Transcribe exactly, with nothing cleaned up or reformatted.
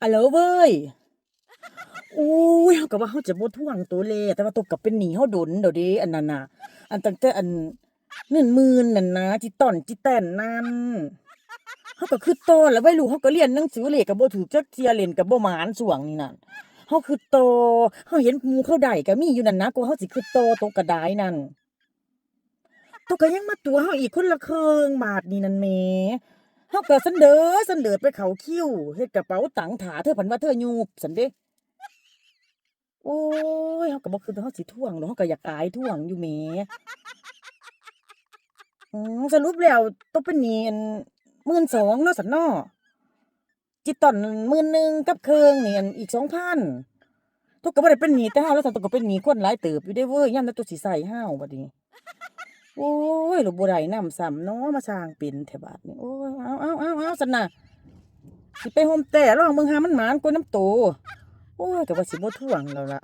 อะโหลเว้ย โอ้ย เฮาก็ว่าเฮาจะบ่ทวงโตแล แต่ว่าโตก็เป็นหนี้เฮาโดนแล้วเด้ อันนั้นน่ะ อันตั้งแต่อันเงินหมื่นนั่นนะ จิตตอนจิตแตนนั่น เฮาก็คิดต่อแล้ว วัยรุ่นเฮาก็เรียนหนังสือ เลขก็บ่ถืกจักเทื่อ เล่นก็บ่หมานช่วงนี้นั่น เฮาคิดต่อ เฮาเห็นหมู่เขาได้ก็มีอยู่นั่นนะ กว่าเฮาสิคิดต่อโตก็ได้นั่น โตก็ยังมาตั๋วเฮาอีกคนละครึ่งบาดนี้นั่นแหม เฮาก็สันเดอสันเดิดไปเข้าคิว เฮ็ดกระเป๋าตังถ่า เธอผันว่าเธอยูบซั้นเด้ โอ้ย เฮาก็บ่คิดว่าเฮาสิทวงดอก เฮาก็อยากอายทวงอยู่แหม อืม สรุปแล้วโตเป็นหนี้อันหมื่นสองเนาะซั้นเนาะ จิตตอนหมื่นหนึ่งกับครึ่งนี่ อันอีกสองพัน โตก็บ่ได้เป็นหนี้แต่เฮาแล้วซั้น โตก็เป็นหนี้คนหลายเติบอยู่เด้เว้ย ยามใดโตสิใช้เฮาบัดนี้ โอ้ย แล้วบ่ได้นำซ้ำเนาะ มาสร้างเป็นแท้บาดนี้ โอ้ย เอา เอา เอา เอา ซั้นน่ะ สิไปโฮมแต้ ลองเบิ่งหามันหมานกว่าน้ำโต โอ้ย ก็ว่าสิบ่ทวงแล้วล่ะ